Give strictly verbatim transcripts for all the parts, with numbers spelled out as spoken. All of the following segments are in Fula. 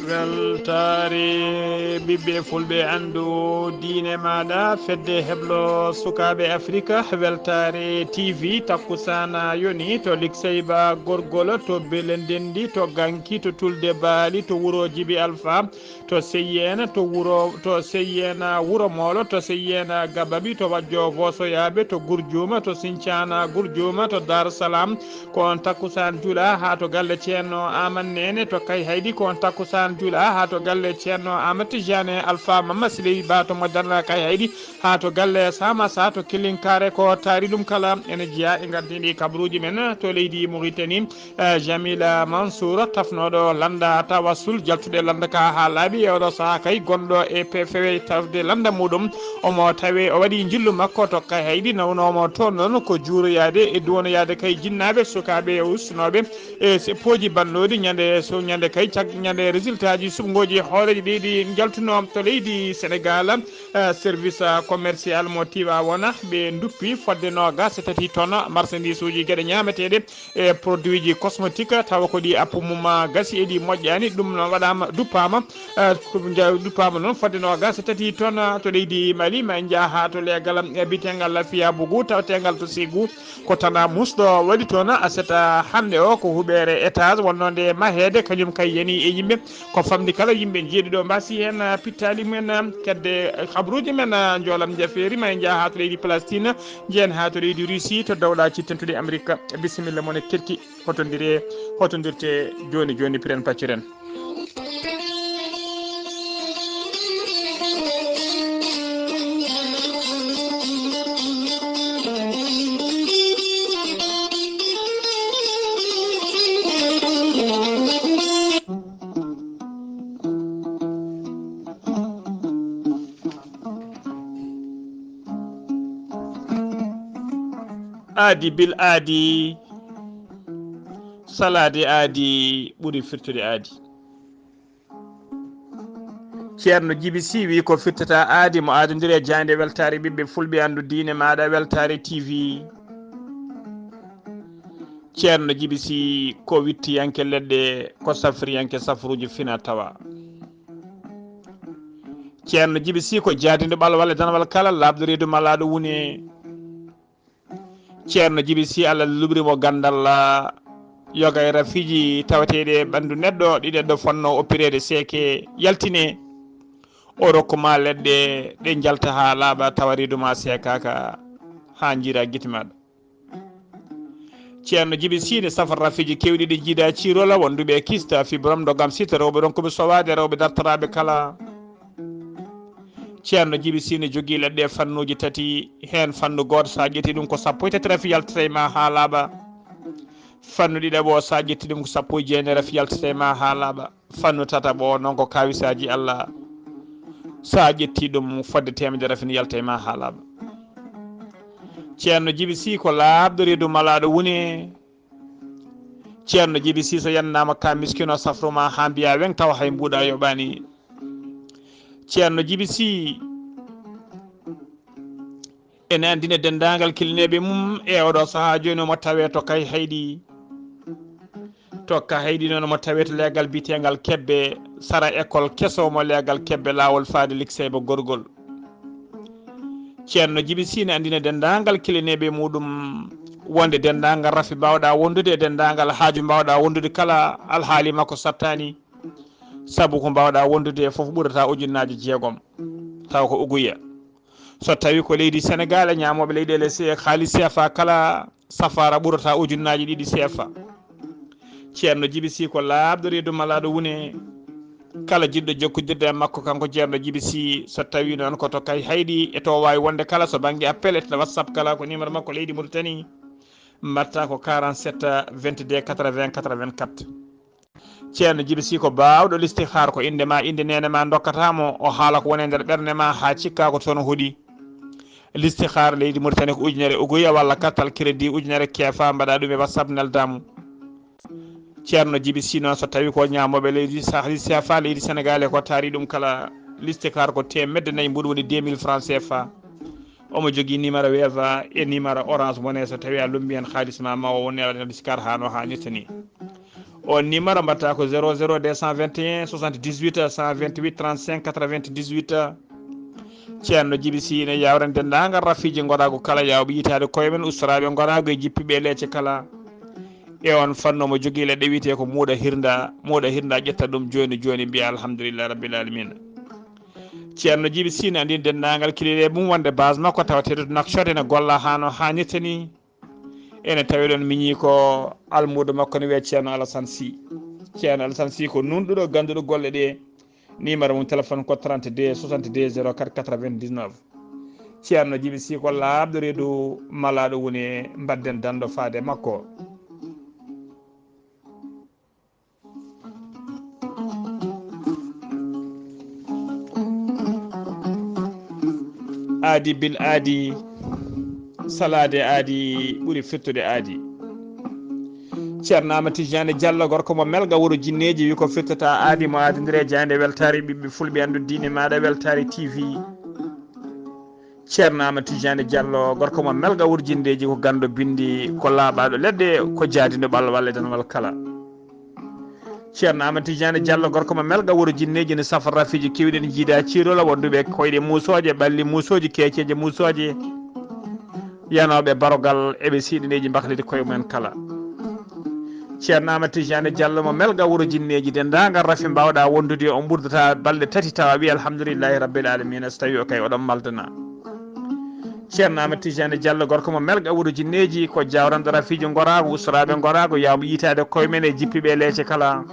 Weltaare ɓiɓɓe fulɓe, anndu diine maaɗa, fedde heblo sukaaɓe Afrika, Weltaare T V, takkusaana yoni to Likseyba Gorgol, to Belendendi, to Ganki, to Tulde Baali, to wuro Jibi Alfa, to Seyyeena, to wuro, to Seyyeena Wuro Moolo, to Seyyeena Gababi, to Wajjo Boosoyaaɓe, to Gurjuuma, to Sincaana Gurjuuma, to Dar Salaam, ko on takkusaan juula haa to galle Ceerno Aamadu Neene to Kayhayɗi, ko on takkusaan juula haa to galle Ceerno Aamadu Tijaani Alfa Mamma Siley Ba to Moƴƴana Kayhayɗi, haa to galle Saama Sa to Killinkaare, ko taari ɗum kala ene jeyaa e ngardiiɗi kabaruuji men to leydi Muritani. Eh, Jamila Mansour, tafnooɗo lannda Tawassul, jaltude lannda ka haa laaɓi e oɗo sahaa kay, gonɗo e pe-, fewe tawde lannda muɗum. Omo tawe o waɗi njillu makko to Kayhayɗi, nawnoomo toon noon ko juuroyaade e duwanoyaade kay jinnaaɓe, sukaaɓe e ustunooɓe e seppooji bannooɗi ñande so, ñande kay cag-, ñande résultat ji suɓngooji hooreeji ɗi ɗi njaltunoo to leydi Senegaal. Eh, service, eh, commercial mo Tiwaawoona, ɓe nduppi fodde noogas e tati tonnes marchandise uji geɗe ñaameteeɗe e produit ji cosmétique, tawa ko ɗi appu mum gasi e ɗi moƴƴaani. Ɗum noon waɗaama, duppaama, eh, ko nja-, duppaama noon fodde noogas e tati tonnes to leydi Mali. Ma en njaha to leegal, eh, biyeteegal Lafiya Bugu, tawteengal to Sigu, ko Tana Musɗo waɗi toon aset, ah, hannde o, ko huɓeere étage wonnoo nde maheede, kañum kay yani e yimɓe. Ko famɗi kala yimɓe jeeɗiɗo mbasi heen, ah, pittaali men, ah, kedde, ah, habruuji men, ah, njoolam njafeeri. Ma en njaha haa to leydi Palestine, njehen haa to leydi Russie, to dawla cittentuɗi Amerika. Bisimilla mon e keɗki, hotondire, hotondirte jooni jooni, piren pacciren. Aadi bil aadi, salaade aadi ɓuri firtude aadi. Ceerno Jibi Si wii ko firtata aadi mo aadondiri e jaaynde weltaare ɓiɓɓe fulɓe, anndu diine maaɗa, Weltaare T V. Ceerno Jibi Si ko wittiyanke leɗɗe, ko safriyanke safruuji fina tawa. Ceerno Jibi Si ko jaadinɗo ɓalwal e danwal kala, laaɓɗo reedu malaaɗo wune. Ceerno Jibi Si, Allah luɓri mo ganndal, yoga e rafiiji tawateeɗi e ɓanndu neɗɗo, ɗi neɗɗo fotnoo oppireede seeke, yaltine. O rokku ma leɗɗe ɗe njalta haa laaɓa, tawa reedu ma seekaaka, haa njiira gite maaɗa. Ceerno Jibi Si ne safra rafiiji keewɗi ɗi jiida ciirola, wonduɓe e kista, fibrome, ndogam sita, rewɓe ronkuɓe sowaade, rewɓe dartoraaɓe kala. Ceerno Jibi Si ne jogii leɗɗe fannuuji tati, heen fannu gooto, so a ƴetti ɗum, ko sappo e tati rafi yaltata e ma haa laaɓa. Fannu ɗiɗaɓo o, so a ƴetti ɗum, ko sappo e jeenayi rafi yaltata e ma haa laaɓa. Fannu tataɓo o noon, ko kaawisaaji Allah, so a ƴetti ɗum, fodde teemedere rafi ne yalta e ma haa laaɓa. Ceerno Jibi Si ko laaɓɗo reedu malaaɗo wune. Ceerno Jibi Si, so yannaama ka miskino, safru ma haa mbiya weŋ, tawa hay mbuuɗa yoɓaani. Ceerno Jibi Si ene anndina denndaangal kilineeɓe mum e oɗo sahaa jooni, omo tawee to Kayhayɗi. To Kayhayɗi noon, omo tawee to leegal biyeteengal Kebbe, sara école keso mo leegal Kebbe, laawol faade Likseyba Gorgol. Ceerno Jibi Si ne anndina denndaangal kilineeɓe muɗum wonde denndaangal rafi mbaawɗa wondude e denndaangal haaju mbaawɗa wondude kala, alhaali makko sattaani, sabu ko mbaawɗa wondude fof ɓurata ujunnaaje jeegom, taw ko uguya. So tawi ko leydi Senegaal e ñaamooɓe leyɗeele se-, haalis C F A kala, safaara ɓurata ujunnaaji ɗiɗi C F A. Ceerno Jibi Si ko laaɓɗo reedu malaaɗo wune. Kala jiɗɗo jokkodirde e makko, kanko Ceerno Jibi Si, so tawi noon ko to Kayhayɗi, e to waawi wonde kala, so bannge appel, e WhatsApp kala, ko numéro makko leydi Mauritanie, mbaɗta ko quarante-sept vingt-deux quatre-vingts quatre-vingt-quatre. Ceerno Jibi Si ko baawɗo listihaar, ko innde ma, innde neene ma ndokkata mo, o haala ko woni e nder ɓernde ma haa cikka ko toon o hoɗi. Listihaar leydi Mauritanie ko ujunere uguya walla kartal crédit ujunere keefa, mbaɗa ɗum e WhatsApp, nelda mo. Ceerno Jibi Si noon, so tawi ko ñaamooɓe leydi sa-, C F A leydi Senegaal e ko taari ɗum kala, listihaar ko teemedde nayi mbuuɗu, woni deux mille francs C F A. Omo jogii numéro Wave e numéro Orange Money, so tawi a lumbi heen haalis ma, ma o wonne aɗa listihaar haa no haanirta ni. On numéro mbaɗata ko zéro zéro deux cent vingt et un soixante-dix-huit cent vingt-huit trente-cinq quatre-vingt-dix-huit. Ceerno Jibi Sy ne yawren denndaangal rafiiji ngoraagu kala yawɓe yitaade koye men, ustoraaɓe ngoraagu e jippiiɓe leece kala. E on fannu omo jogii leɗɗe wiyetee ko muuɗa hirnda, muuɗa hirnda ƴetta ɗum jooni jooni mbiya alhamdulillahi rabbil alamina. Ceerno Jibi Sy ne anndini denndaangal kiliiɗe mum wonde base makko tawateeɗo to Nouakchott ene golla haa no haanirta ni. Ene tawi ɗon miñi ko almuudo makko ne wiyee Ceerno Alassane Sy. Ceerno Alassane Sy ko nunɗuɗo, gannduɗo golle ɗe. Numéro mum téléphone ko trente-deux soixante-deux zéro quatre quatre-vingt-dix-neuf. Ceerno Jibi Sy ko laaɓɗo reedu malaaɗo woni, mbadden danndo faade makko. Aadi bil aadi, salaade aadi ɓuri fettude aadi. Ceerno Amadou Tidiane Diallo, gorko mo Melga wuro jinneeji, wi ko firtata aadi mo aadindire jaaynde weltaare ɓiɓɓe fulɓe anndu diine maaɗa weltaare T V. Ceerno Amadou Tidiane Diallo, gorko mo Melga wuro jinneeji, ko ganndo binndi, ko laaɓaaɗo leɗɗe, ko jaadindo ɓalwal e danwal kala. Ceerno Amadou Tidiane Diallo, gorko mo Melga wuro jinneeji, ne safra rafiiji keewɗi, ne jiida ciirola wonduɓe koyɗe muusooje, ɓalli muusooji, keeceeje muusooje, yanooɓe barogal, eɓe siiɗaneeji mbakliti koye mumen kala. Ceerno Amadou Tidiane Diallo mo Melga wuro jinneeji, denndaangal rafi mbaawɗa wondude, on ɓurdata balɗe tati tawa wi alhamdulillahi rabbil alamina, so tawi o kay oɗon maldana. Ceerno Amadou Tidiane Diallo, gorko mo Melga wuro jinneeji, ko jawranɗo rafiiji ngoraagu, ustoraaɓe ngoraagu, yawmo yitaade koye men e jippiiɓe leece kala.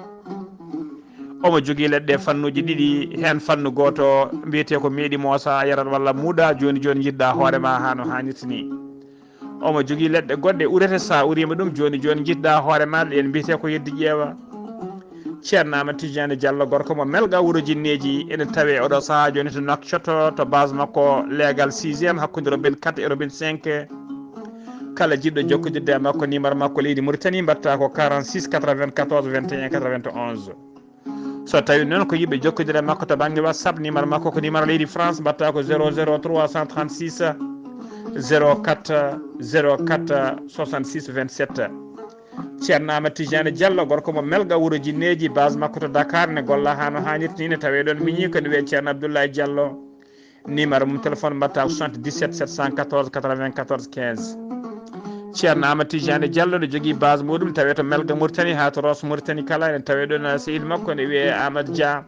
Omo jogii leɗɗe fannuuji ɗiɗi, heen fannu gooto mbiyetee ko meeɗi moosa, yarat walla muuɗa, jooni jooni njiɗɗa hoore ma haa no haanirta ni. Omo jogii leɗɗe goɗɗe urete, so a uriima ɗum jooni jooni njiɗɗa hoore ma, ɗeen mbiyetee ko yeddi ƴeewa. Ceerno Amadou Tidiane Diallo, gorko mo Melga wuro jinneeji, ene tawee oɗo sahaa jooni to Nouakchott, to base makko leegal sixième, hakkunde Robin quatre e Robin cinq. Kala jiɗɗo jokkondirde e makko, numéro makko leydi Mauritanie, mbaɗta ko quarante-six quatre-vingt-quatorze vingt et un quatre-vingt-onze. So tawi noon ko yiɗɓe jokkondirde e makko to bannge WhatsApp, numéro makko ko numéro leydi France, mbaɗta ko zéro zéro trois cent trente-six zéro quatre zéro quatre soixante-six vingt-sept. Ceerno Amadou Tidiane Diallo, gorko mo Melga wuro jinneeji, base makko to Dakar, ne golla haa no haanirta ni, ne tawee ɗon miñi ko ne wiyee Ceerno Abdoulaye Diallo. Numéro mum téléphone mbaɗta ko soixante-dix-sept sept cent quatorze quatre-vingt-quatorze quinze. Ceerno Amadou Tidiane Diallo ne jogii base muɗum tawee to Melga Mauritanie haa to Rosso Mauritanie kala, ene tawee ɗon sehil makko ne wiyee Amadou Dia.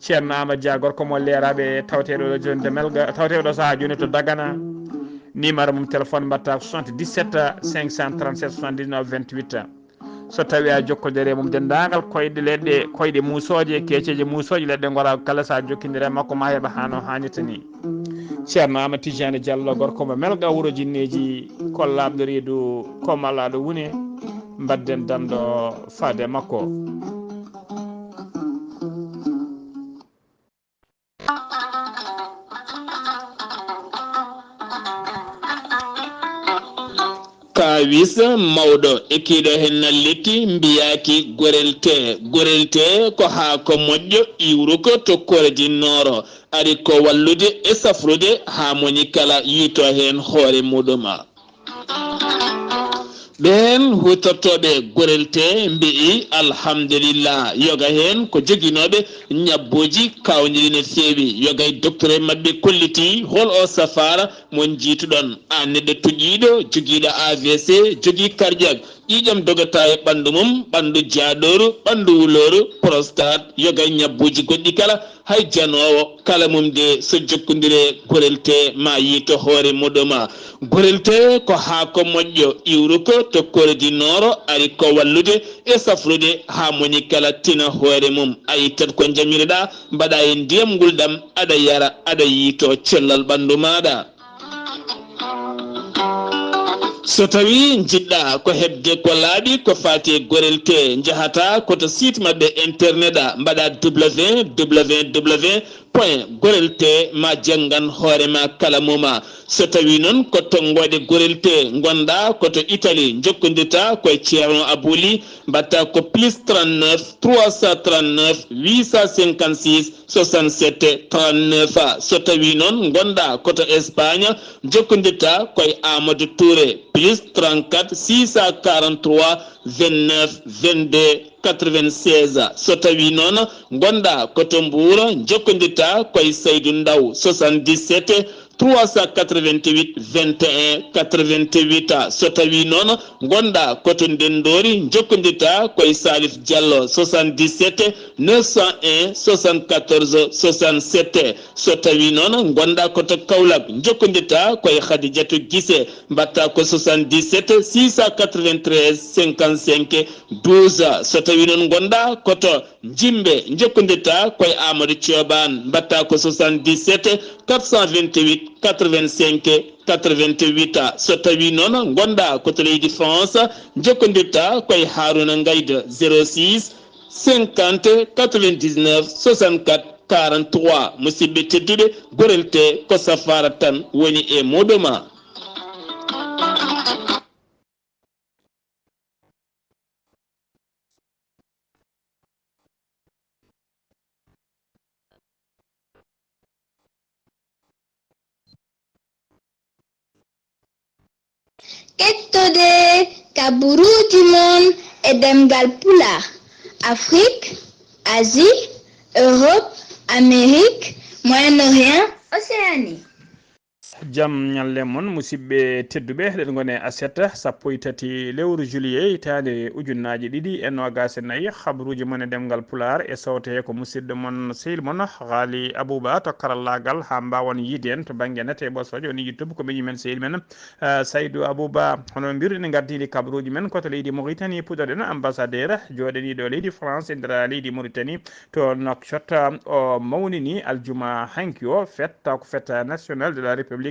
Ceerno Amadou Dia, gorko mo Leeraaɓe, tawateeɗo ɗo jooni to Melga, tawateeɗo ɗo sahaa jooni to Dagana. Numéro mum téléphone mbaɗta ko soixante-dix-sept cinq cent trente-sept soixante-dix-neuf vingt-huit. So tawi a jokkodire e mum denndaangal koyɗe leɗɗe, koyɗe muusooje, keeceeje muusooje, leɗɗe ngoraagu kala, so a jokkondire e makko ma heɓa haa no haanirta ni. Ceerno Amadou Tidiane Diallo, gorko mo Melga wuro jinneeji, ko laaɓɗo reedu, ko malaaɗo wune, mbadden danndo faade makko. Kaawis mawɗo e kiiɗo heen na lekki mbiyaaki gorel tee. Gorel tee ko haako moƴƴo iwruko to kordi nooro, ari ko wallude e safrude haa moni kala yiito heen hoore muɗum. Ɓeen huutortooɓe gorel tee mbi'i alhamdulillah, yoga heen ko joginooɓe ñabbuuji kaawniiɗi no feewi, yoga e docteur maɓɓe kollitii hol o safaara mo njiytuɗon, aan neɗɗo tuƴiiɗo, jogiiɗo A V C, jogii cardiaque, ƴiiƴam dogata e ɓanndu mum, ɓanndu jaaɗooru, ɓanndu wulooru, prostate, yoga e ñabbuuji goɗɗi kala, hay janoowo kala mum de so jokkondire gorel tee ma yiito hoore muɗum. Gorel tee ko haako moƴƴo iwruko to kordi nooro, ari ko wallude e safrude haa moni kala tina hoore mum. A ittat ko njamiroɗaa, mbaɗaa e ndiyam ngulɗam, aɗa yara, aɗa yiito cellal ɓanndu maaɗa. So tawi njiɗɗa ko heɓde ko laaɓi ko faati e gorel tee, njahata ko to site maɓɓe internet a, mbaɗa www point gorel tee ma janngan hoore ma kala muma. So tawi noon ko tonngoode gorel tee ngonɗa ko to Italie, njokkondirta ko e Ceerno Abuli, mbaɗta ko plus trente-neuf trois cent trente-neuf huit cent cinquante-six soixante-sept trente-neuf. So tawi noon ngonɗa ko to Espagne, njokkondirta ko e Amadou Touré, plus trente-quatre six cent quarante-trois vingt-neuf, vingt-deux, quatre-vingt-seize. So tawi noon ngonɗa ko to Mbuur, jokkondirta koye Saydu Ndaw, soixante-dix-sept, trois cent quatre-vingt-huit, vingt et un, quatre-vingt-huit. So tawi noon ngonɗa ko to Ndenndori, jokkondirta koye Salif Diallo, soixante-dix-sept, neuf cent un, soixante-quatorze, soixante-sept. So tawi noon ngonɗa ko to Kaolack, jokkondirta koye Khadijatou Guissé, mbaɗta ko soixante-dix-sept, six cent quatre-vingt-treize, cinquante-cinq, douze. So tawi noon ngonɗa ko to Jimbe, jokkondirta koye Amadou Thioban, mbaɗta ko soixante-dix-sept, quatre cent vingt-huit, quatre-vingt-cinq, quatre-vingt-huit. So tawi noon ngonɗa ko to leydi France, jokkondirta koye Harouna Ngayde, zéro six, cinquante, quatre-vingt-dix-neuf, soixante-quatre, quarante-trois. Musidɓe tedduɓe, gorelte ko safaara tan woni e muɗum. Kettode kaburuuji mon e ɗemngal Pulaar, Afrik, Asie, Europe, Amérique, Moyen-Orient, Océanie. Jam ñalle mon, musidɓe tedduɓe, eɗen ngoni e aset sappo e tati lewru juillet, hitaande ujunnaaji ɗiɗi e noogaas e nayi. Habaruuji mon e ɗemngal Pulaar e sowte ko musidɗo mon, sehil mon, Haali Abuba to karallaagal, haa mbaawon yiide en to bannge nate e ɓosooje, woni YouTube, ko miñi men, sehil men, eh, Saydu Abuba. Hono mbirɗen, ngardiiɗi kabaruuji men ko to leydi Mauritanie, puɗɗoɗen ambassadeur jooɗaniiɗo leydi France e nder leydi Mauritanie, to Nouakchott. O mawnini aljuma hanki o, fête, taw ko fête nationale de la République,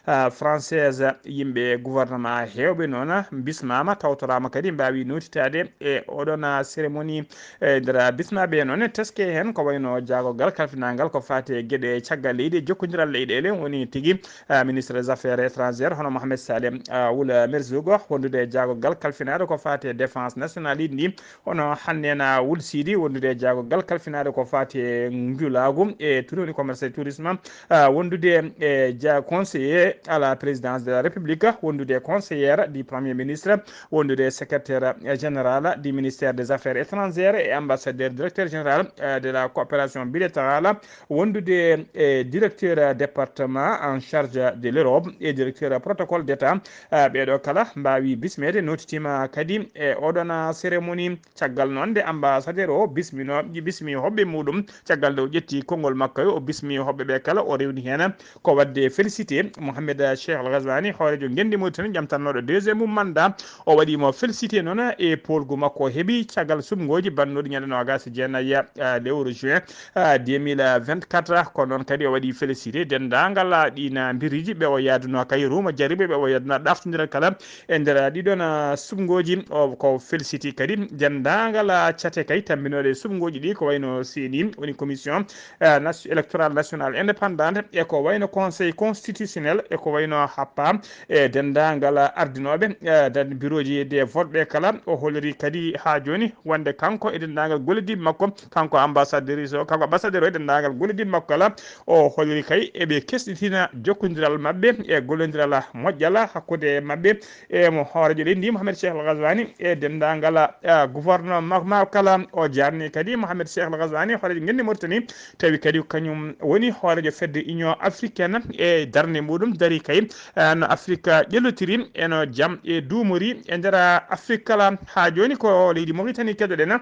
ah, française. Yimɓe gouvernement heewɓe noon bismaama, tawtoraama kadi, mbaawi nootitaade e oɗon, ah, cérémonie. E nder bismaaɓe noon, teske heen ko wayno jaagorgal kalfinaangal ko faati e geɗe caggal leydi, jokkondiral leyɗeele, woni tigi, ah, ministre des Affaires étrangères, hono Mohamed Salem, ah, Wul Merzoug, wondude e jaagorgal kalfinaaɗo ko faati e défense nationale leydi ndi, hono Hannena Wul Sidi, wondude e jaagorgal kalfinaaɗo ko faati e njulaagu e tourni commerce et tourisme, ah, wondude e ja-, conseiller à la présidence de la République, wondude e conseillère du Premier ministre, wondude e secrétaire général du ministère des Affaires étrangères et ambassadeur directeur général, euh, de la coopération bilatérale, wondude e directeur département en charge de l'Europe et directeur protocole d'État. Ah, ɓeeɗo kala mbaawi bismeede, nootitiima kadi e oɗon cérémonie. Caggal noon nde ambassadeur o bismino, bismi hoɓɓe muɗum, caggal nde o ƴetti konngol makko, o bismi hoɓɓe ɓe kala, o rewni heen ko waɗde félicité Mohamed Cheikh Al Ghazouani, hooreejo ngenndi Mauritanie, ƴamtannooɗo deuxième mum mandat. O waɗi mo félicité noon e poolgu makko o heɓi caggal suɓngooji bannooɗi ñande noogaas e jeenayi, ah, lewru juin, ah, deux mille vingt-quatre. Ko noon kadi o waɗi félicité denndaangal, ah, ɗiin, ah, mbiriiji ɓe o yaadunoo kay ruuma jariɓe, ɓe o yaadunoo ɗaftondiral kala e nder ɗiɗon, ah, suɓngooji. O ko félicité kadi denndaangal, ah, cate kay tammbinooɗe e suɓngooji ɗi, ko wayno C E N I, woni commission, ah, nas-, électorale nationale indépendante, e ko wayno conseil constitutionnel, e ko wayno happa e denndaangal ardinooɓe, eh, dan birooji des votes ɓe kala. O holliri kadi haa jooni wonde kanko e denndaangal gollodiiɓe makko, kanko ambassadeur o, kanko ambassadeur o e denndaangal gollodiiɓe makko kala, o holliri kay eɓe kesɗitina jokkondiral maɓɓe e gollondiral moƴƴal hakkunde maɓɓe e mo hooreejo leydi ndi, Mohamed Cheikh Al Ghazouani, e denndaangal, eh, gouvernement makko kala. O jaarni kadi Mohamed Cheikh Al Ghazouani, hooreejo ngenndi Mauritanie, tawi kadi ko kañum woni hooreejo fedde Union africaine e darnde muɗum dari kay, eh, no Afrique ƴellotiri, e no jam e duumori e nder Afrique kala. Haa jooni ko leydi Mauritanie keɗoɗen.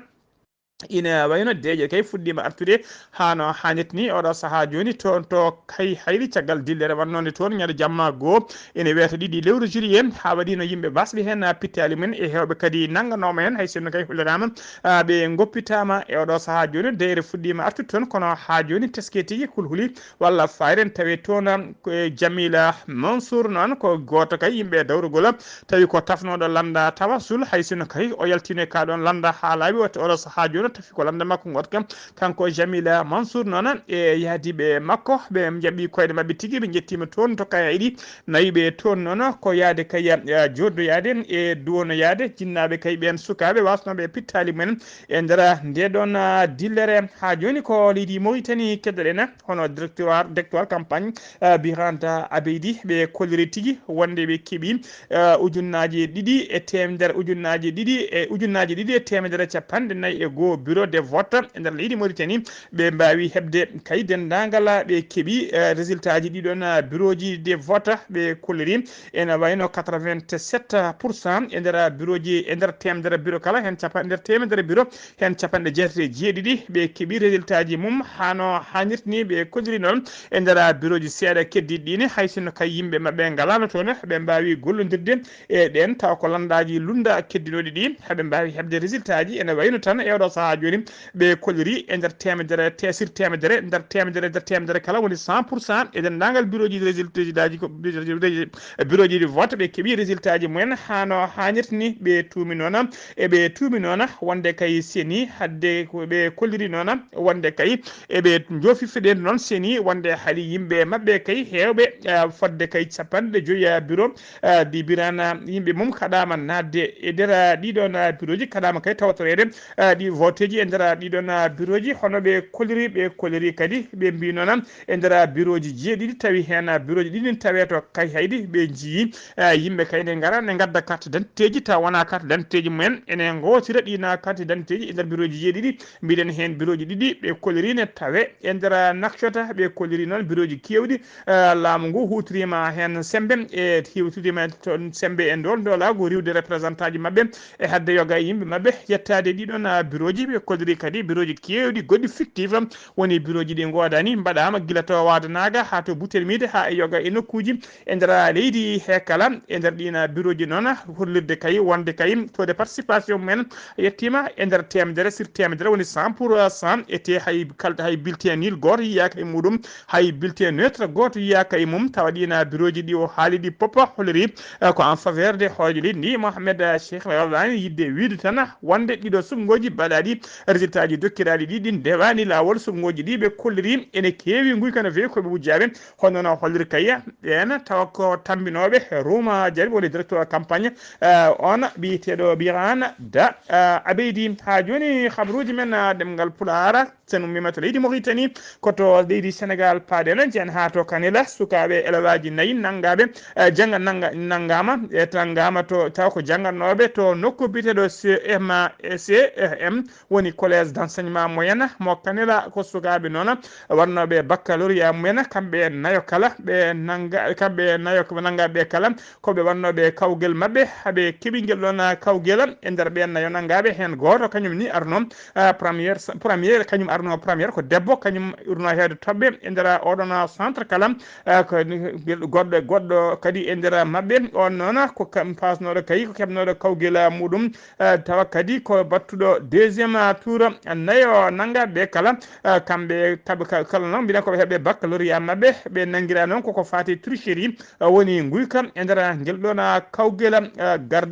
Ina wayno deeƴe kay fuɗɗiima artude haa no haanirta ni oɗo sahaa jooni toon to kay hayri caggal dillere wannonde toon ñande jamma goo. Ene weeta ɗiɗi lewru juillet, haa waɗi no yimɓe basɓe heen pittaali mum e heewɓe kadi nannganooma heen, hay sinno kay holliraama, ah, ɓe ngoppitaama. E oɗo sahaa jooni, deeƴre fuɗɗiima artude toon, kono haa jooni teskee tigi kulhuli walla fayre ne tawee toon. Ko e Jamila Mansour noon, ko gooto kay yimɓe dawrugol, tawi ko tafnooɗo lannda Tawasul, hay sinno kay o yaltiino e kaa ɗoon lannda haa laaɓi, waɗde oɗo sahaa jooni Tafi ko lannda makko ngotka, kanko Jamila Mansour noon e yahdiiɓe makko, ɓe njaɓi koyɗe maɓɓe tigi, ɓe njettiima toon to Kayayɗi. Nayi ɓe toon noon ko yahde kay, eh, jooɗoyaade e duwonoyaade jinnaaɓe kay, ɓeen sukaaɓe waasnooɓe pittaali mumen e nder nde ɗoon, ah, dillere. Haa jooni ko leydi Mauritanie keddoɗen, hono directoire, directoire campagne, ah, Biranta Abeydi, ɓe kolliri tigi wonde ɓe keɓi, ah, ujunnaaje ɗiɗi e teemedere, ujunnaaje ɗiɗi e, ujunnaaje ɗiɗi e teemedere capanɗe nayi e goo bureau de vote e nder leydi Mauritanie. Ɓe mbaawi heɓde kay denndaangal, ɓe keɓi, eh, résultat ji ɗiɗon, ah, bureau ji de vote ɓe kolliri. Ene wayno quatre-vingt-sept pour cent e nder bureau ji, e nder teemedere bureau kala, heen capa-, nder teemedere bureau, heen capanɗe jeetati e jeeɗiɗi ɓe keɓi résultat ji mum hano haanirta ni. Ɓe kolliri noon e nder bureau ji seeɗa keddiiɗi ɗi ne, hay sinno kay yimɓe maɓɓe ngalaano toon, ɓe mbaawi gollondirde e ɗeen, tawa ko lanndaaji lunnda keddinooɗi ɗi, haɓe mbaawi heɓde résultat ji. Ene wayno tan e oɗo sahaa jooni, ɓe kolliri e nder teemedere, te-, sur teemedere, nder teemedere, nder teemedere kala woni cent pour cent e denndaangal bureau ji résultat ji ko, bureau ji de vote, ɓe keɓi résultat ji mumen hano haanirta ni. Ɓe tuumi noon, e ɓe tuumi noon wonde kay seni, hadde ko ɓe kolliri noon wonde kay e ɓe njoofi feɗeendu noon seni wonde haali yimɓe maɓɓe kay heewɓe, ah, fodde kay capanɗe joyi bureau, ah, ɗi Birana yimɓe mum kaɗaama naatde e nder, ah, ɗiɗon, ah, bureau ji, kaɗaama kay tawtoreede, ah, ɗi voteeji e nder, ah, ɗiɗon, ah, bureau ji. Hono ɓe kolliri, ɓe kolliri kadi, ɓe mbii noon e nder, ah, bureau ji jeeɗiɗi, tawi heen, ah, bureau ji ɗiɗi ne tawee to Kayayɗi, ɓe njiyii, ah, yimɓe kay ne ngara, ne ngadda carte d'identité ji, tawa wonaa carte d'identité ji mumen, ene ngootira ɗiin carte d'identité ji e nder bureau ji jeeɗiɗi. Mbiɗen heen bureau ji ɗiɗi ɓe kolliri ne tawe e nder Nouakchott, ɓe kolliri noon bureau ji keewɗi. Eh, laamu ngu huutoriima heen semmbe, e huutoriima toon semmbe e ndool ndoolaagu riiwde représentant ji maɓɓe e hadde yoga e yimɓe maɓɓe. Yettaade ɗiɗon, ah, bureau ji, ɓe kolliri kadi bureau ji keewɗi goɗɗi fictif, woni bureau ji ɗi ngoodaani, mbaɗaama gila to Waadanaga haa to Butelmiide haa e yoga e nokkuuji e nder leydi he kala. E nder ɗiin bureau ji noon, hollirde kay wonde kay taux de participation mumen yettiima e nder teemedere sur teemedere, woni cent pour cent, ete hay kal-, hay bulletin nul gooto yiyaaka e muɗum, hay bulletin neutre gooto yiyaaka e mum. Tawa ɗiin bureau ji ɗi o haali ɗi pop holliri, eh, ko en faveur de hooreejo leydi ndi, Mohamed, eh, Cheikh Rawane, yidde wiide tan wonde ɗiɗo suɓngooji baɗaaɗi, résultat ji dokkiraaɗi ɗi, ɗi ndewaani laawol. Suɓngooji ɗi ɓe kolliri ene keewi, nguyka no feewi ko ɓe wujjaaɓe. Hono no holliri kay ɓeen, tawa ko tammbinooɓe Rouma Diaby, woni directeur campagne, eh, on biyeteeɗo Birane Da, eh, Abeydi. Haa jooni, habaruuji men, eh, ɗemngal Pulaar, sen ummiima to leydi Mauritanie, ko to leydi Sénégal paaɗen, jeen haa to Kanela, sukaaɓe elewaaji nayi nanngaaɓe, eh, jannga-, nannga-, nanngaama, e nanngaama to, tawa ko janngannooɓe to nokku biyeteeɗo C M, C M, woni Collège d'enseignement moyen mo Kanela. Ko sukaaɓe noon waɗnooɓe baccalauréat mumen, kamɓe nayo kala, ɓe nannga-, kamɓe nayo ko nanngaaɓe kala, ko ɓe waɗnooɓe kawgel maɓɓe, haɓe keɓi ngel ɗoon kawgel. E nder ɓeen nayo nanngaaɓe, heen gooto kañum ni arno, ah, première, première, kañum arno première, ko debbo, kañum ɓurno heewde toɓɓe e nder oɗon centre kala. Ah, ko ni, goɗɗo, goɗɗo kadi e nder maɓɓe, on noon ko kam paasnooɗo kay, ko keɓnooɗo kawgel muɗum, ah, tawa kadi ko battuɗo deuxième tour. Nayo nanngaaɓe kala, ah, kamɓe, kamɓe ka-, kala noon mbiɗen ko ɓe heɓɓe baccalauréat maɓɓe, ɓe nanngiraa noon koko faati tricherie, ah, woni nguyka e nder ngel ɗoon, ah, kawgel, ah, gar-,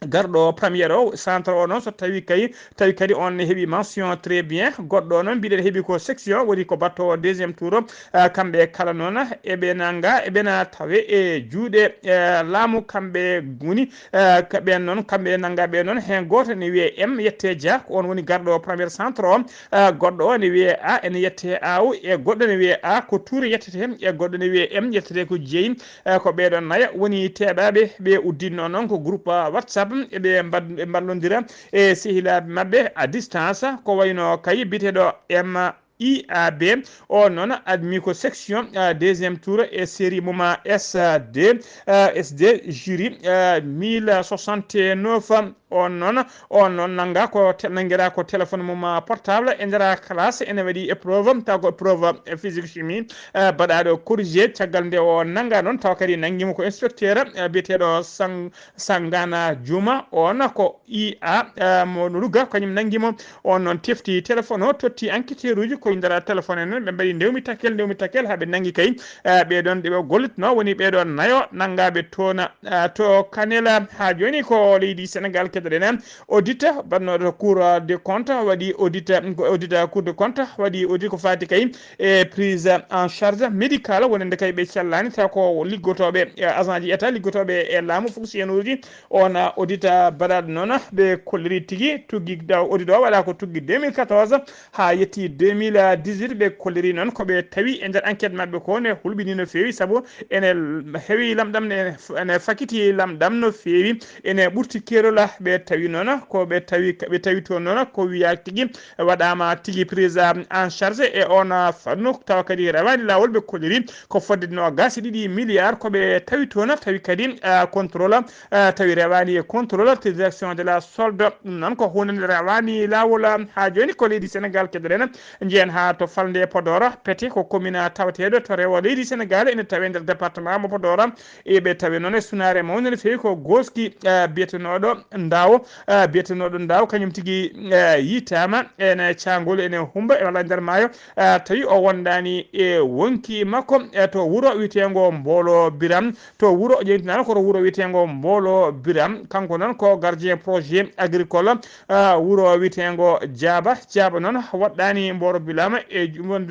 garɗo première o, centre o noon, so tawi kay, tawi kadi on ne heɓi mention très bien, goɗɗo o noon mbiɗen heɓi ko section, woni ko battoowo deuxième tour o, ah, kamɓe kala noon eɓe nannga, eɓe na tawe e juuɗe, eh, laamu, kamɓe ngoni, eh, ka ɓeen noon, kamɓe nannga ɓe noon, heen gooto ne wiyee M, yette Dia, ko on woni garɗo première centre o, eh, goɗɗo o ne wiyee A, ene yette Aw, e goɗɗo ne wiyee A, ko Touré yettete, e goɗɗo ne wiyee M, yettete ko Jeyi, eh, ko ɓee ɗoon nayo woni teeɓaaɓe ɓe uddinnoo noon ko groupe, ah, WhatsApp, eɓe mbad-, ɓe mballondira e sehilaaɓe maɓɓe à distance, ko wayno kay biyeteeɗo M I A B, o noon admi ko section, ah, deuxième tour e série mum, ah, S D, ah, S D jury, ah, mille soixante-neuf. On noon, on noon nannga ko te-, nanngiraa ko téléphone mum, ah, portable e nder classe, ene waɗi épreuve, taw ko épreuve, eh, physique chimie, eh, baɗaaɗo corrigé. Caggal nde o nannga noon, tawa kadi nanngiima ko inspecteur, eh, biyeteeɗo Sang-, Sangana Juma, on ko I A, eh, mo Louga, kañum nanngiimo. On noon tefti téléphone o, totti enquêteur uji, ko nder téléphone en noon, ɓe mbaɗi ndewmi takkel, ndewmi takkel, haa ɓe nanngi kay, eh, ɓee ɗoon ɗe ɓe gollitnoo, woni ɓee ɗoon nayo nanngaaɓe toon, eh, to Kanel. Haa jooni ko leydi Sénégal keɗoɗen, audit baɗnooɗo Cour des comptes waɗi audit, audit Cour des comptes waɗi audit ko faati kay e prise en charge médicale, wonande kay ɓe callaani, taw ko liggotooɓe, eh, agent ji État, liggotooɓe e laamu, fonctionnaire uji. On audit baɗaaɗo noon, ɓe kolliri tigi tuggi, da-, audit o waɗa ko tuggi deux mille quatorze haa yetti deux mille dix-huit. Ɓe kolliri noon ko ɓe tawi e nder enquête maɓɓe ko ne hulɓini no feewi, sabu ene l-, heewi lamɗam, ne f-, ene fakiti lamɗam no feewi, ene ɓurti keerol. Ɓe tawi noon ko ɓe tawi, ɓe tawi toon noon ko wiyaa tigi waɗaama tigi prise en charge e on fannu, tawa kadi rewaani laawol. Ɓe kolliri ko fodde noogaas e ɗiɗi milliards ko ɓe tawi toon, tawi kadi, ah, contrôle, ah, tawi rewaani e contrôle direction de la solde. Ɗum noon ko huunde nde rewaani laawol, ah, haa jooni ko leydi Sénégal keɗoɗen. Njehen haa to falnde Podor, Pete ko commune tawateeɗo to rewo leydi Sénégal, ene tawee nder département mo Podor. E ɓe tawi noon e sunaare mawnde no feewi ko gooski, ah, biyetenooɗo Ndawo, ah, biyetenooɗo Ndawo, kañum tigi, ah, yiytaama ene caangol, ene humba, e walla e nder maayo, ah, tawi o wondaani e wonki makko, eh, to wuro wiyeteengo Mboolo Biram, to wuro ƴeewtinaano ko to wuro wiyeteengo Mboolo Biram, kanko noon ko gardien projet agricole, ah, wuro wiyeteengo Jaaba. Jaaba noon waɗɗaani Mboolo Biram e ju-, won-,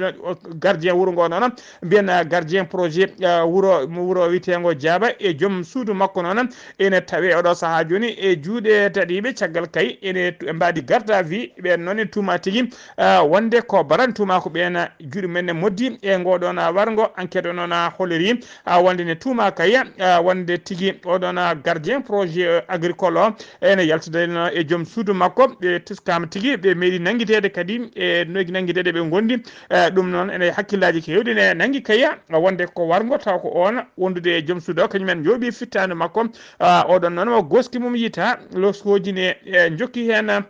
gardien wuro ngo noon, mbiyen, ah, gardien projet, ah, wuro, wuro wiyeteengo Jaaba e joom suudu makko noon, ene tawee oɗo sahaa jooni e juuɗe daɗiiɓe, caggal kay ene tu-, mbaadi garde à vue, ɓeen noon e tuuma tigi, ah, wonde ko baɗan tuuma ko ɓeen juuɗe men ne moddi e ngoo ɗoon warngo. Enquête o noon a holliri, ah, wonde ne tuuma kay, ah, wonde tigi oɗoon, ah, gardien projet, eh, agricole o ene yaltida e joom suudu makko. Ɓe teskaama tigi, ɓe meeɗi nanngiteede kadi e noyki nanngiteede ɓe ngondi. Eh, ɗum noon ene hakkillaaji keewɗi ne nanngi kay, ah, wonde ko warngo taw ko oon wondude e joom suudu o, kañum en njooɓi fittaandu makko. Ah, oɗon noon mo gooski mum yiita loskooji ne, eh, njokki heen.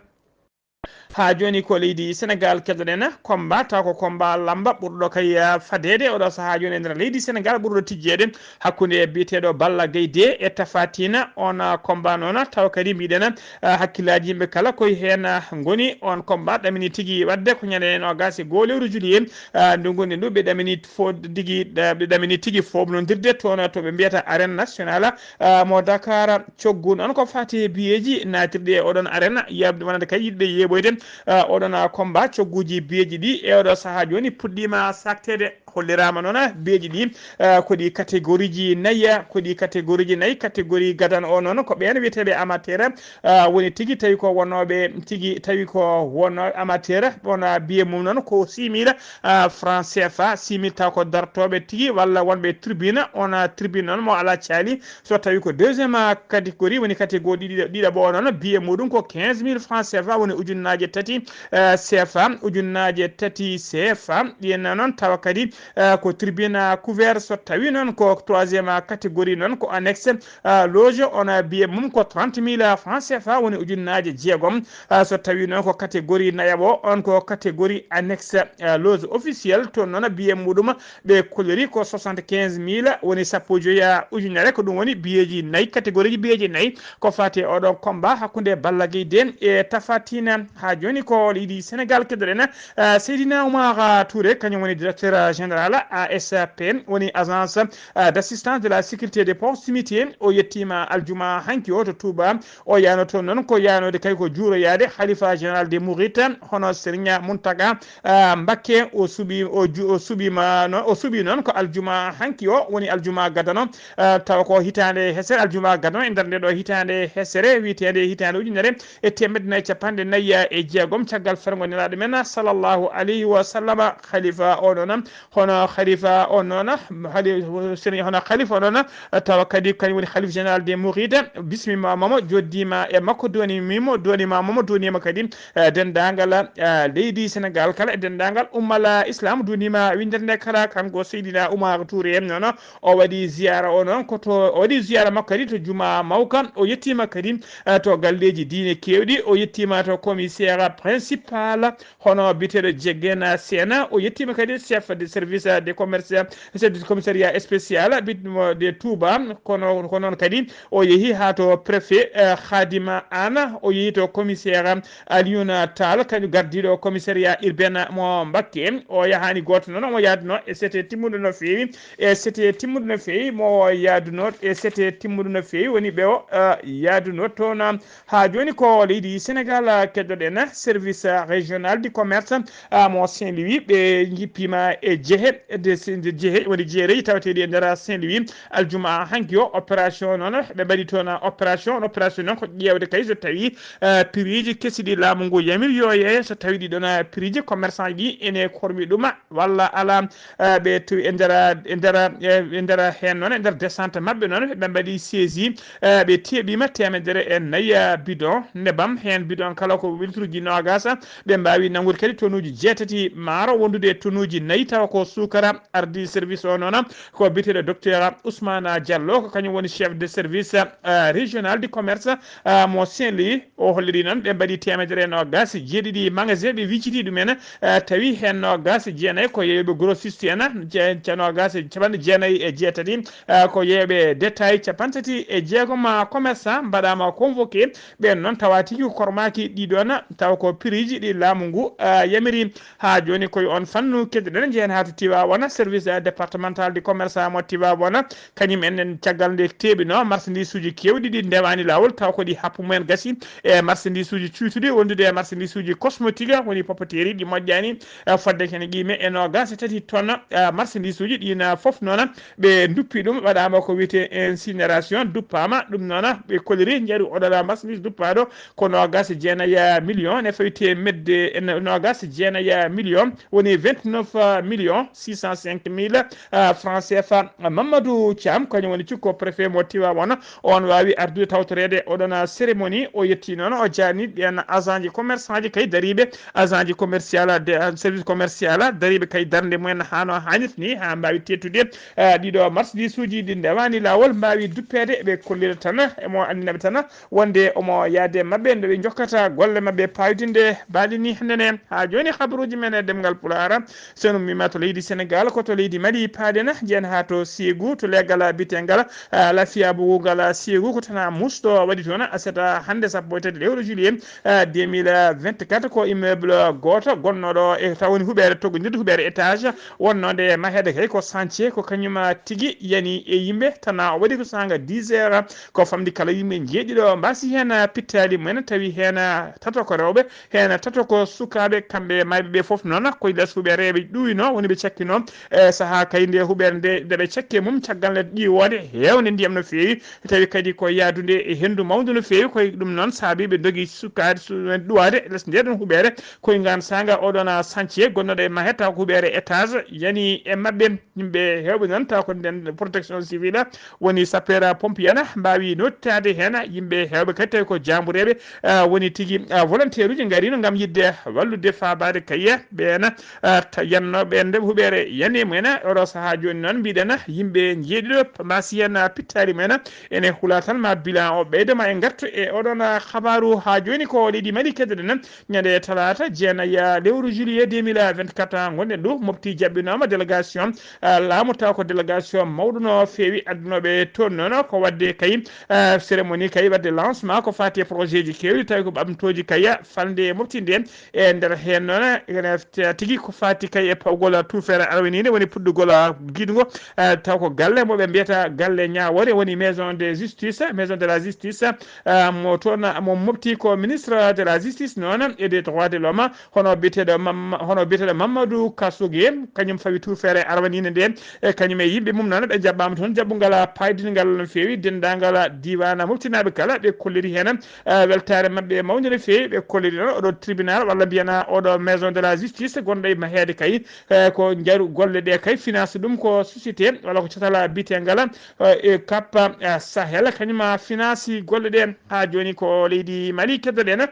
Haa jooni ko leydi Sénégal keɗoɗen, combat taw ko combat lamba ɓurɗo kay, ah, fadeede oɗo sahaa jooni e nder leydi Sénégal, ɓurɗo tijjeede hakkunde biyeteeɗo Balla Gaye deux e Tapha Tine. On, ah, combat noon taw kadi mbiɗen, ah, hakkillaaji yimɓe kala koye heen, ah, ngoni. On combat ɗamini tigi waɗde ko ñande noogaas e goo lewru juillet, ah, ndu ngonɗen ndu. Ɓe ɗamini fo-, tigi, ah, ɓe ɗamini tigi foofnondirde toon to ɓe mbiyata Arène Nationale, ah, mo Dakar. Coggu noon ko faati e biyeeji naatirɗi e oɗon arena, yaɓde wonande kay yiɗɓe yeeɓoyde, ah, oɗon, ah, combat. Cogguuji biyeeji ɗi e oɗo sahaa jooni puɗɗiima sakteede. Holliraama noon, ah, biyeeji ɗi, ah, ko ɗi catégorie ji nayi, ah, ko ɗi catégorie ji nayi. Catégorie gadano o noon ko ɓeen wiyeteeɓe amateur, ah, woni tigi tawi ko wonnooɓe tigi tawi ko wonnooɓe amateur, wona biye mum noon ko six mille, ah, francs C F A, six mille taw ko dartooɓe tigi walla wonɓe tribune. On, ah, tribune noon mo alaa caali, so tawi ko deuxième, ah, catégorie, woni catégorie ɗiɗi, ɗiɗaɓo o noon, biye muɗum ko quinze mille francs C F A, woni ujunnaaje tati, eh, C F A, ujunnaaje tati C F A. Ɗiyenna noon tawa kadi, eh, ko tribune, ah, couvert. So tawi noon ko troisième, ah, catégorie noon ko annexe, ah, loge, on, ah, biye mum ko trente mille francs C F A, woni ujunnaaje jeegom. Ah, so tawi noon ko catégorie nayaɓo, on ko catégorie annexe, ah, loge officielle, toon noon biye muɗum ɓe kolliri ko soixante-quinze mille, woni sappo e joyi ujunere. Ko ɗum woni biyeeji nayi, catégorie ji biyeeji nayi. Ko faati e oɗo combat hakkunde Balla Gaye deux e Tapha Tine. Haa jooni ko leydi Sénégal keɗoɗen, ah, Seydina Oumar Touré, kañum woni directeur général A S P, woni agence, ah, d'assistance de la sécurité de proximité. O yettiima aljuma hanki o to Touba. O yaano toon noon ko yaanoode kay ko juuroyaade Khalifa général des Mourides, hono Serigne Mountaga, ah, Mbakke. O suɓi, o ju-, o suɓiima noon, o suɓi noon ko aljuma hanki o, woni aljuma gadano, ah, tawa ko hitaande hesere, aljuma gadano e nder nde ɗo hitaande hesere, wiyeteende hitaande ujunere e teemedde nayi e capanɗe nayi e jeegom, caggal fergo Nelaaɗo men, sallallahu alayhi wa sallam. Khalifa o noon, hono Khalifa o noon, hali-, seni hono Khalifa o noon, tawa kadi kañum woni Khalife général des Mourides, bismiima mo, joddiima e makko, duwaniima mo, duwaniima mo, duwaniima kadi, eh, denndaangal, eh, leydi Sénégal kala, e denndaangal ummal Islam, duwaniima winndere nde kala. Kanko Seydina Oumar Touré en noon, o waɗi ziyaara o noon, ko to, o waɗi ziyaara makko kadi to Juma Mawka, o yettiima kadi, eh, to galleeji diine keewɗi, o yettiima to commissaire principal, hono biyeteeɗo Jegena Sena, o yettiima kadi chef de service service de commerce, service commissariat spécial bitmo de Touba. Kono ko noon kadi o yehi haa to préfet, eh, Khadima Anne, o yehi to commissaire Alioune Tall, kañum gardiiɗo commissariat urbain mo Mbakke. O yahaani gooto noon, omo yaaduno e sete timmuɗo no feewi, e sete timmuɗo no feewi mo yaaduno e sete timmuɗo no feewi woni ɓe o, eh, yaaduno toon. Haa jooni ko leydi Sénégal, eh, keddoɗen service régional du commerce, ah, mo Saint-Louis, ɓe njippiima e jehe, de, de jehe woni jeereji tawateeɗi e nder Saint-Louis. Aljuma hanki o opération noon, ɓe mbaɗi toon opération. On opération noon ko ƴeewde kay so tawi, eh, prix ji kesi ɗi laamu ngu yamiri yo yeeye, so tawi ɗi ɗon, eh, prix ji commerçant ji ene kormi ɗuma walla ala, eh, ɓe tawi e nder, e nder, eh, e nder heen noon, e nder descente maɓɓe noon, ɓe mbaɗi saisie, eh, ɓe teɓiima teemedere e nayi, eh, bidon nebam, heen bidon kala ko litre uji noogas, ɓe mbaawi nanngude kadi tonnes uji jeetati maaro, wondude e tonnes uji nayi tawa ko suukara. Ardii service o noon ko biyeteeɗo docteur Ousmane Diallo, ko kañum woni chef de service, eh, régional du commerce, eh, mo Saint-Louis. O holliri noon ɓe mbaɗi teemedere e noogas e jeeɗiɗi magasin, ɓe wiciti ɗumen, eh, tawi heen noogas e jeenayi ko yeeyooɓe grossiste en, je-, je-, noogas e capanɗe jeenayi e jeetati, eh, ko yeeyooɓe détail capanɗe tati e jeegom, commerçant mbaɗaama convoqué. Ɓeen noon tawa tigi ko kormaaki ɗi ɗoon, tawa ko prix ji ɗi laamu ngu, eh, yamiri. Haa jooni koye on fannu keddoɗen, njehen haa to Tivaouane, service, eh, départemental du commerçant mo Tivaouane, kañum en, en caggal nde teɓino marchandise uji keewɗi ɗi ndewaani laawol, taw ko ɗi happu mumen gasi e marchandise uji cuytuɗi wondude e marchandise uji cosmétique, woni papeterie ɗi moƴƴaani, eh, fodde kene qiime e noogas e tati tonnes, eh, marchandise uji ɗin, eh, fof noon ɓe nduppi ɗum, waɗaama ko wiyetee incinération, duppaama. Ɗum noon ɓe koliri njaru oɗola marchandise duppaaɗo ko noogas e jeenayi million, ne fawi teemedde e noogas e jeenayi million, woni vingt-neuf millions six cent cinq mille, euh, francs C F A. Mamadou Thiam, kañum woni cukko préfet mo Tivaouane, on waawi ardude tawtoreede oɗon cérémonie. O yetti noon, o jaani ɓeen agent ji commerçant ji kay dariiɓe, agent ji commercial, de, service commercial dariiɓe kay darnde mumen haa no haanirta ni, haa mbaawi teettude, euh, ɗiɗo marchandise uji ɗi ndewaani laawol, mbaawi duppeede. Ɓe kollira tan, emo anndina ɓe tan wonde omo yaade maɓɓe nde ɓe njokkata golle maɓɓe paydinde baali ni hannde ne. Haa jooni habaruuji men e ɗemngal Pulaar, so en ummiima to leydi Senegaal, ko to leydi Mali paaɗen, njeyen haa to Ségou, to leegal biyetengal, ah, Lafiya Bugu ngal Ségou, ko tana musɗo waɗi toon aset hannde sappo e tati lewru juillet, ah, deux mille vingt-quatre, ko immeuble gooto gonnooɗo e taw woni huɓeere toggondirde, huɓeere étage, wonnoo nde maheede kay ko chantier, ko kañum tigi yani e yimɓe, tana o waɗi ko saanga dix heures, ko famɗi kala yimɓe njeeɗiɗo mbaasi heen pittaali mumen, tawi heen tato ko rewɓe, heen tato ko sukaaɓe, kamɓe e maayɓe ɓe fof noon, koye les huɓeereɓe ɗuwino, woni ɓe cakkino, e sahaa kay nde huɓeere nde, nde ɓe cakke mum, caggal nde ƴiwoonde heewnde ndiyam no feewi, tawi kadi ko yaadude e henndu mawndu no feewi, koye ɗum noon saabi ɓe ndogi sukaade, su-, ɗuwaade e les nde ɗon huɓeere, koye ngaan saanga oɗon chantier gonnoɗo e mahe, taw ko huɓeere étage yani e maɓɓe. Yimɓe heewɓe noon, taw ko nden protection civile woni sapeur pompier na mbaawi nottaade heen. Yimɓe heewɓe kadi tawi ko jaambureeɓe, ah, woni tigi, ah, volontaire uji ngarino ngam yiɗde wallude faabaade kay ɓeen, ah, ta-, yannooɓe nde huɓeere yani mumen. Oɗo sahaa jooni noon mbiɗen yimɓe njeeɗiɗo mbaasi heen pittaali mumen. Ene hula tan ma bilan o ɓeydo ma en ngartu e oɗon, ah, habaaru. Haa jooni ko leydi Mali keddoɗen. Ñande talaata jeenayi lewru juillet deux mille vingt-quatre ngonɗen ɗo, Mopti jaɓɓinooma délégation, ah, laamu, taw ko délégation mawɗo no feewi addunooɓe toon noon, ko waɗde kay, ah, cérémonie kay waɗde lancement ko faati e projet ji keewɗi, tawi ko ɓamtooji kay falnde e Mopti nde. E nder heen noon, ene tigi ko faati kay e pawgol tuufeere arwaniinde, woni puɗɗugol giɗngo, ah, taw ko galle mo ɓe mbiyata galle ñaawoore, woni maison de justice, maison de la justice, ah, mo toon, mo Mopti ko ministre de la justice noon e des droits de l'homme, hono biyeteeɗo Mam-, hono biyeteeɗo Mamadou Kassogué, kañum fawi tuufeere arwaniinde nde, e kañum e yimɓe mum noon ɓe jaɓɓaama toon jaɓɓungal paydingal no feewi. Denndaangal diiwaan moftinaaɓe kala ɓe kolliri heen, eh, weltaare maɓɓe mawnde no feewi. Ɓe kolliri noon oɗo tribunal walla mbiyana oɗo maison de la justice gonɗo e maheede kay, eh, ko njaru golle ɗe kay finance ɗum ko société walla ko catal biyetengal, eh, e Cap, eh, Sahel, kañum finance golle ɗe. Haa jooni ko leydi Mali keddoɗen.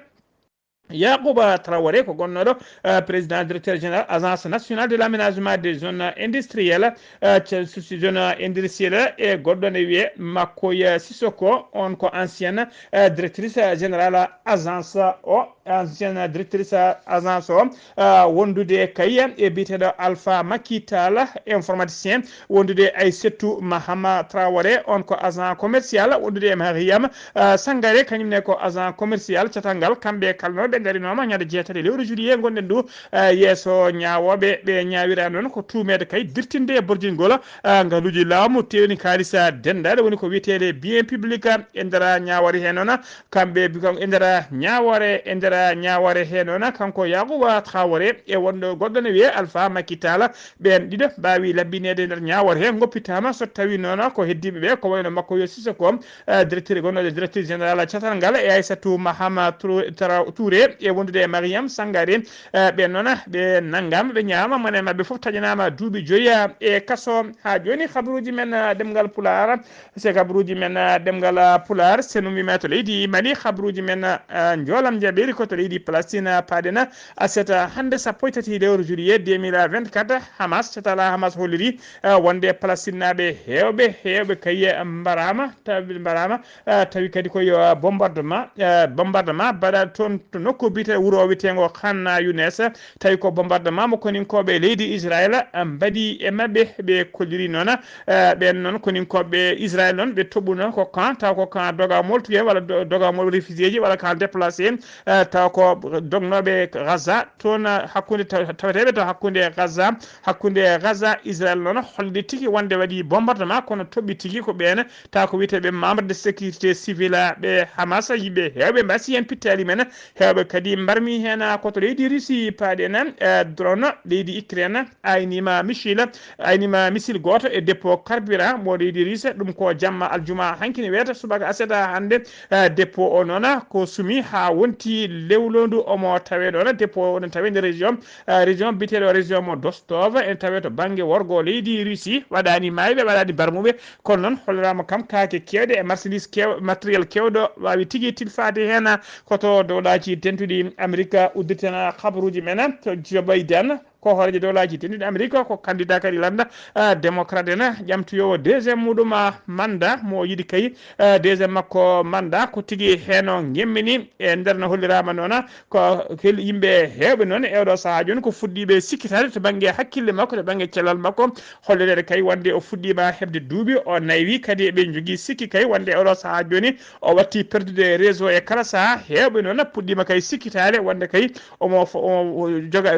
Yacouba Traoré ko gonnooɗo, eh, président directeur général Agence nationale de l'aménagement des zones industrielles, eh, ce- ce- zone industrielle, e goɗɗo ne wiyee Makoy Sissoko, on ko ancienne, eh, directrice générale agence o, ancienne directrice agence o, eh, wondude kay e biyeteeɗo Alpha Macky Tall, informaticien, wondude Aïssatou Mahama Traoré, on ko agent commercial, wondude e Mariam, eh, Sangare, kañum ne ko agent commercial catal ngal. Kamɓe kala noon ɓe ndarinooma ñande jeetati lewru juillet ngonɗen ndu, eh, yeeso ñaawooɓe. Ɓe ñaawira noon ko tuumeede kay dirtinde e borjingol, eh, ngaluuji laamu tewni kaalis, eh, denndaade, woni ko wiyeteede bien public, eh, e nder ñaawoore hee noon. Kamɓe bi-, kam e nder ñaawoore, e nder ñaawoore hee noon, kanko Yacouba Traoré e wonɗo goɗɗo ne wiyee Alpha Macky Tall, ɓeen ɗiɗo mbaawi labbineede e nder ñaawoore hee, ngoppitaama. So tawii noon ko heddiiɓe ɓe, ko wayno Makoy Sissoko, eh, directeur, gonnooɗo directeur général catal ngal, e Aïssatou Mahama Trou-, Tra-, Touré, e wondude e Mariam Sangare, eh, ɓeen noon ɓe nanngaama, ɓe ñaama, mone maɓɓe fof taƴanaama duuɓi joyi, eh, e kaso. Haa jooni, habaruuji men, eh, ɗemngal Pulaar, se habaruuji men, eh, ɗemngal, eh, Pulaar, so en ummiima to leydi Mali, habaruuji men, eh, njoolam njaɓeeri ko to leydi Palestine, eh, paaɗen, eh, aset, eh, hannde sappo e tati lewru juillet deux mille vingt-quatre, Hamas, catal Hamas holliri, eh, wonde Palestinnaaɓe heewɓe, heewɓe kay, eh, mbaraama, tawi mbaraama, eh, tawi kadi ko yo, eh, bombardement, eh, bombardement mbaɗa toon to nokku biyetee, wuro wiyeteengo Khan Younes, tawi ko bombardement mo koninkooɓe leydi Israel, eh, mbaɗi e maɓɓe. Ɓe kolliri noon, eh, ɓeen noon koninkooɓe Israel noon, ɓe toɓu noon ko camp, taw ko camp dogamol tuye walla do-, dogamol réfugiéji walla camp déplacé, eh, taw ko dognooɓe Gaza toon, eh, hakkunde taw-, taweteeɓe to hakkunde Gaza, hakkunde Gaza, Israel noon holde tigi wonde waɗi bombardement, kono toɓɓi tigi ko ɓeen, taw ko wiyeteeɓe membre de sécurité civile ɓe Hamas, yimɓe heewɓe mbasi heen pittaali men, heewɓe kadi mbarmi heen ko to leydi Russie paaɗen, eh, drone leydi Ukraine ayniima missile, ayniima missile gooto e dépôt carburant mo leydi Russie, ɗum ko jamma aljuma hanki ne weeta subaka aset hannde, eh, dépôt o noon ko sumi haa wonti lewlondu omo tawee ɗoon, dépôt o oɗon tawee nder région, eh, région biyeteeɗo région mo Rostov, ene tawee to bannge worgo leydi Russie, waɗaani maayɓe, waɗaani barmuɓe, kono noon holliraama kam kaake keewɗe e marchandise keew-, matériel keewɗo waawi tigi tilfaade heen, ko to dowlaaji dentuɗi Amerika udditan habaruuji men, to Joe Biden, ko hooreejo dowlaaji dentuɗi Amerika, ko candidat kadi lannda, ah, démocrate en, ƴamtoyoowo deuxième muɗum, ah, mandat mo yiɗi kay, ah, deuxième makko mandat, ko tigi heen o ngemmini e nder no holliraama noon, ko hel-, yimɓe heewɓe noon e oɗo sahaa jooni ko fuɗɗiiɓe sikkitaade to bannge hakkille makko, to bannge cellal makko, hollireede kay wonde o fuɗɗiima heɓde duuɓi, o naywi kadi eɓe njogii sikki kay wonde oɗo sahaa jooni o watti perdude réseau e kala sahaa. Heewɓe noon puɗɗiima kay sikkitaade wonde kay omo fo-, o, o joga,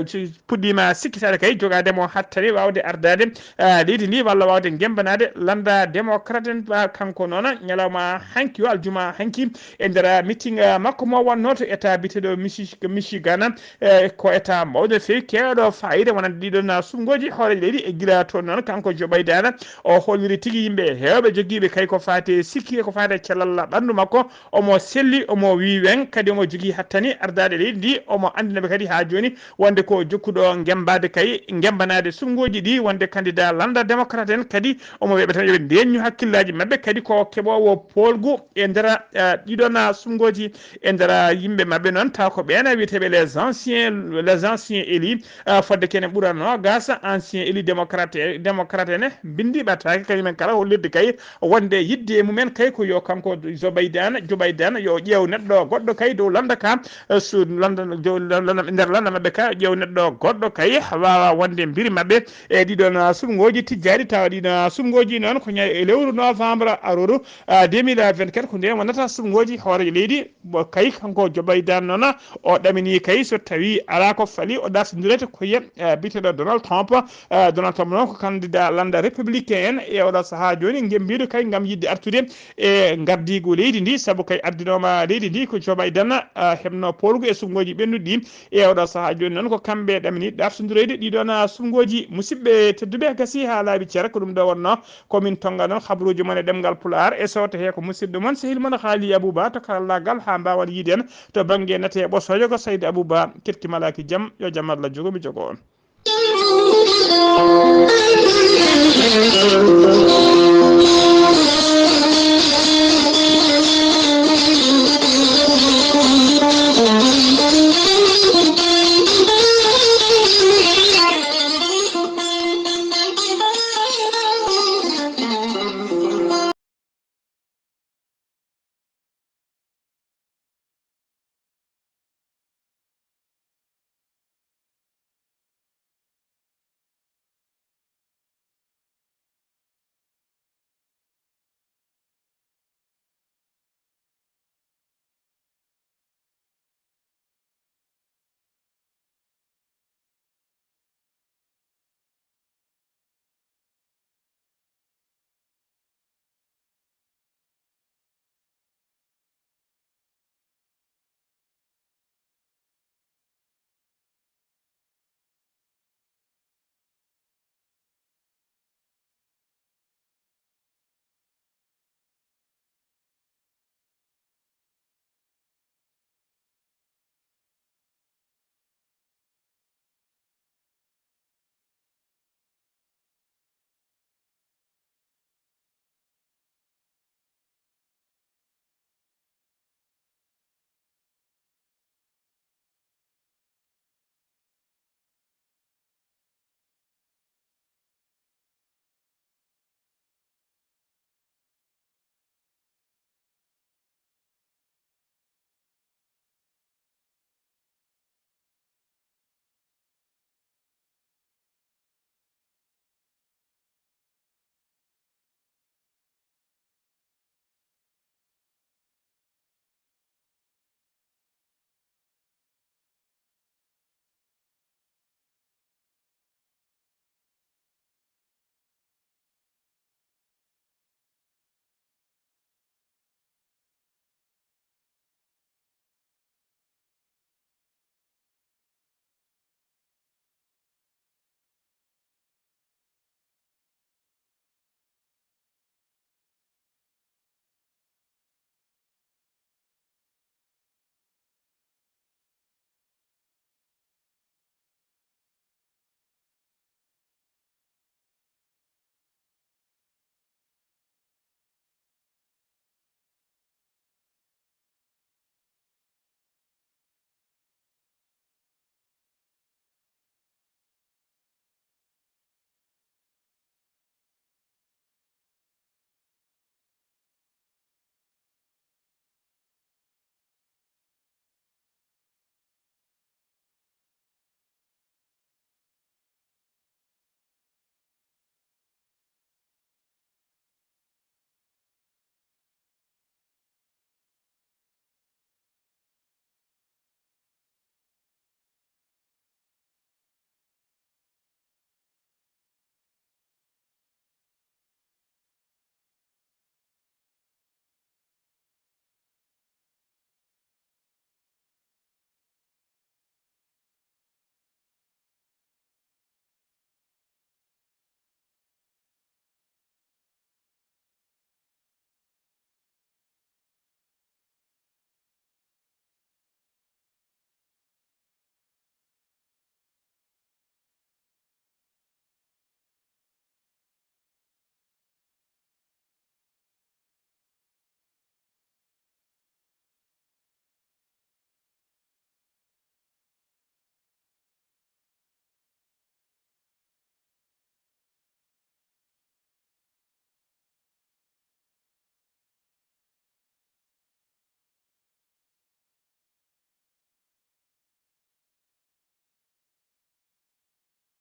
puɗɗiima sikkitaade kay jogaade mo hattani waawde ardaade, ah, leydi ndi walla waawde ngemmbanaade lannda démocrate en. Ah, kanko noon ñalawma hanki o aljuma hanki e nder meeting, ah, makko mo wonnoo to État biyeteeɗo Michi-, Michigan, eh, ko État mawɗo no feewi keewɗo faayiida wonande ɗiɗon, ah, suɓngooji hooreejo leydi. E gila toon noon kanko Joe Biden o holliri tigi yimɓe heewɓe jogiiɓe kay ko faati e sikki e ko faati e cellal ɓanndu makko. Omo selli, omo wii weŋ, kadi omo jogii hattani ardaade leydi ndi. Omo anndina ɓe kadi haa jooni wonde ko jokkuɗo ngemmbaade kay, ngemmbanaade suɓngooji ɗi wonde candidat lannda démocrate en. Kadi omo weeɓa tan yo ɓe ndeenñu hakkillaaji maɓɓe, kadi ko keɓoowo poolgu e nder, eh, ɗiɗon, ah, suɓngooji e nder, ah, yimɓe maɓɓe noon, taw ko ɓeen wiyeteeɓe les anciens, les anciens élus, ah, fodde kene ɓura noogas ancien élu démocrate, démocrate ne mbinndi ɓattaake kañumen kala hollirde kay wonde yiɗde e mumen kay ko yo kanko Joe Biden, Joe Biden yo ƴeew neɗɗo goɗɗo kay dow lannda ka, eh, su lannda, jo-, lannda, nder lannda maɓɓe ka ƴeew neɗɗo goɗɗo kay waawa wonde mbiri maɓɓe e ɗiɗon, ah, suɓngooji tijjaaɗi, tawa ɗiɗon, ah, suɓngooji noon ko ña-, e lewru novembre aroru, ah, deux mille vingt-quatre, ko ndeen wonata suɓngooji hooreejo leydi. Mo kay kanko Joe Biden noon o ɗaminii kay so tawii alaa ko fali o dartindireede ko ye, eh, biyeteeɗo Donald Trump. Eh, Donald Trump noon ko candidat lannda républicain en e oɗo sahaa jooni ngemmbiiɗo kay ngam yiɗde artude e ngardiigu leydi ndi, sabu kay ardinooma leydi ndi ko Joe Biden, eh, heɓno poolgu e suɓngooji ɓennuɗi ɗi. E oɗo sahaa jooni noon ko kamɓe ɗaminii dartindireede ɗiɗon, ah, suɓngooji. Musidɓe tedduɓe, gasi haa laaɓi cer, ko ɗum ɗo wonnoo ko min tonnga noon habaruuji mon e ɗemngal Pulaar. E sooto hee ko musidɗo mon, sehil mon Haali Abuba to karallaagal haa mbaawan yiide en to bannge nate e ɓosoojo ko Saydi Abuba. Keɗki malaaki jam, yo jam Allah jogo mi jogo on.